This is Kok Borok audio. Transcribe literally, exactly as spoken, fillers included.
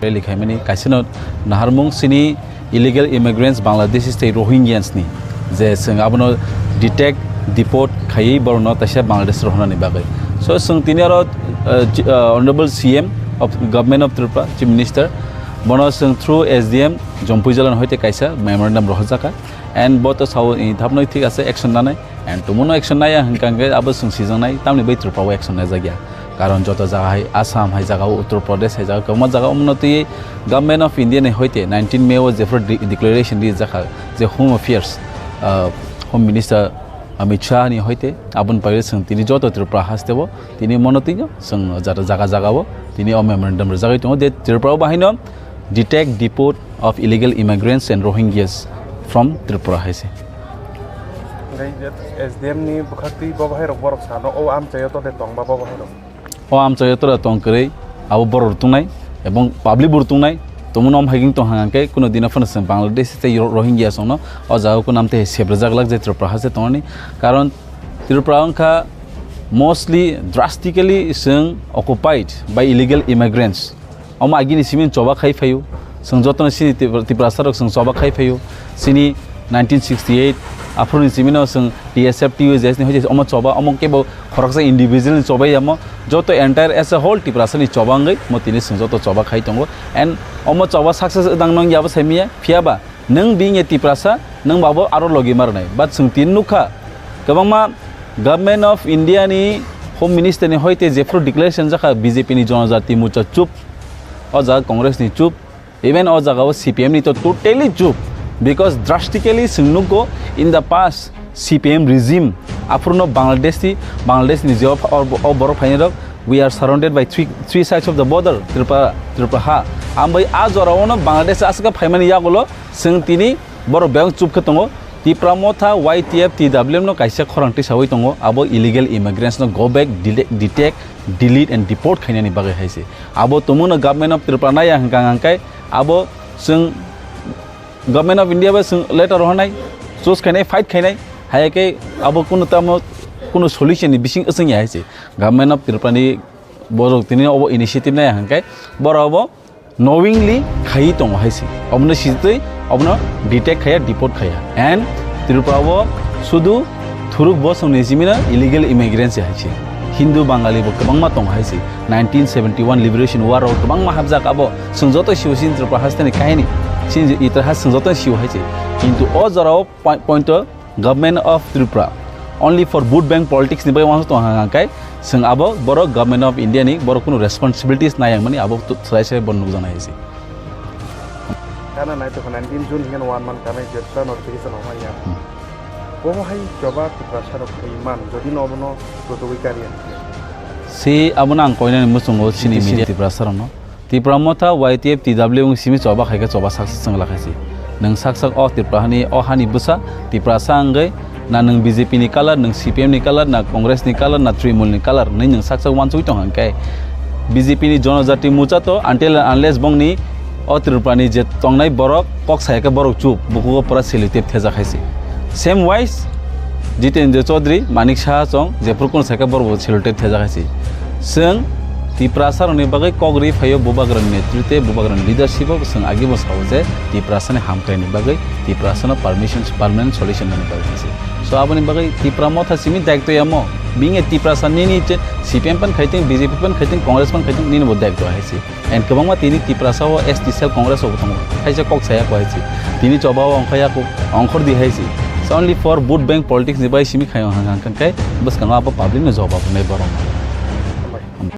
Rally khaimani kaisano naharmung sini illegal immigrants Bangladeshi tei Rohingyans ni je chwng abono detect, deport khaiwi borokno taisa Bangladesh rohornani bagwi. So chwng tini oro, uh, chi-, uh, Honorable C M of Government of Tripura, Chief Minister, bono chwng through S D M Jompuijala ni hoite kaisa memorandum rohorjaka, and bo to sao ni thapnoi thik ase action nanai. And tumuno action naya hwnkha hwnkhe abo chwng sijaknai, tamni bai Tripura o action naijakya. Karon joto jaga hai Assam hai jaga o, Uttar Pradesh hai jaga o, kwbangma jaga o, omono twiwi Government of India ni hoite nineteen May o jephru de-, declaration rijakha je Home Affairs, ah, Home Minister Amit Shah ni hoite, aboni bagwi chwng tini joto Tripura haste o tini mono twiwi chwng jata jaga jaga o tini o memorandum rwjagwi tongo je Tripura o bahaino detect, deport of illegal immigrants and Rohingyas from Tripura hai se. Hwnkhe S D M ni bwkhaktwi bo bahai rok borok sano o amchaio to de tongba bo bahai rok. O amchaio to de tong kwrwi abo borok rok tongnai ebong public bo rok tongnai. Tongmano om haiking tong hang khe kuno dina phano chwng Bangladesh tei Ro-, Rohingya songno o jaga o kunam tei sebrajak lak je Tripura haste tongnani. Karon Tripura wngkha mostly drastically chwng occupied by illegal immigrants. Omo agini simi choba khai phaio. Chwng jotono sini Tipra-, Tiprasa rok chwng choba khai phaio. Sini nineteen sixty-eight aphuru ni simi no chwng T S F, T U J S ni hoite omo choba, omo kebo khoroksa individual ni choba yamo. Joto entire as a whole Tiprasa ni choba wngwi mo tini chwng joto choba khai tongo. And omo choba success dang nang yabo sai miya. Phiya ba nwng bini Tiprasa, nwng babo aro logi marnai. But chwng tini nukha, kwbangma Government of India ni Home Minister ni hoite jephru declaration jakha B J P ni Jonojati Morcha chup, o jaga Congress ni chup, even o jaga o C P M ni to totally chup, because drastically chwng nukgo in the past C P M regime, aphuru no Bangladesh ni, Bangladesh ni je o, o, o borok phainai rok, we are surrounded by three, three sides of the border, Tripura, Tripura ha. Ambai a jora o no Bangladesh aswk phaimani yagulo chwng tini borok bebak chup khe tongo. Tipra Motha, Y T F, T W M no kaisa khorang tisawi tongo, abo illegal immigrants no go back, dele-, detect, delete and deport khainani bagwi hai se. Abo tongmano Government of Tripura nai ang hwnkha hwnkhe abo chwng Government of India bai chwng letter rohornai, choose khainai, fight khainai, hai khe abo kunu tamo kunu solution ni bising wngya hai se. Government of Tripura ni borok tini obo initiative nai ang hwnkhe borok obo knowingly khaiwi tongo hai se. Obono sitwi obono detect khaiya, deport khaiya. And Tripura o sudu thuruk bosong ni simi no illegal immigrants hai se. Hindu Bangali bo kwbangma tongo hai se. Nineteen seventy-one Liberation War o kwbangma hapjak abo. Chwng joto sio sini Tripura haste ni kahini. Sini itihas chwng joto sio hai se. Kintu o jora o poi-, point o Government of Tripura only for vote bank politics ni bai uansuk tong hang kai chwng abo borok Government of India ni borok kunu responsibilities nai ang mani abo tu-, sai sai bo nukjaknai hai se. Kana nai tokha nineteen June hinkhe one month kana jepsa notification rok manya. Hmm. Bomo hai choba Tiprasa rok khai man jodi no bono rotogwi kariya. Si abono ang koinani muchungo sini media Tiprasa rokno. Tipra Motha, Y T F, T W wng simi choba khai khe choba sak sak chwng lakhai si. Nwng sak sak o Tripura hani, o hani bwsa Tiprasa wngwi na nwng B J P ni color, nwng C P M ni color, na Congress ni color, na Trinamool ni color hwnwi nwng sak sak uansugwi tong hwn khe B J P ni Jonojati Morcha to until and unless bongni o Tripura ni je tongnai borok kok saya khe borok chup bukugo pura sellotape thejak hai si. Same wise Jitendra Chaudhary, Manik Saha chong, jephru kunu sai khe borok bo sellotape thejak hai si. Chwng Tiprasa rokni bagwi kok rwi phaio, Bubagrani netritwe, Bubagrani leadership o chwng agi bo sao je Tiprasa ni hamkrai ni bagwi, Tiprasa no permission, permanent solution nani bagwi hai si. So aboni bagwi Tipra Motha simi daityo yamo, bini Tiprasa nini che C P M pan khaiting, B J P pan khaiting, Congress pan khaiting, nini bo daityo hai si. And kwbangma tini Tiprasa o S T cell Congress rok tongo. Kaisa kok saya ko hai si. Tini choba o ongkhaya ko, ongkhor di hai si. So only for vote bank politics ni bai simi khai hang hang kai bwskango abo public no jawab nai borok.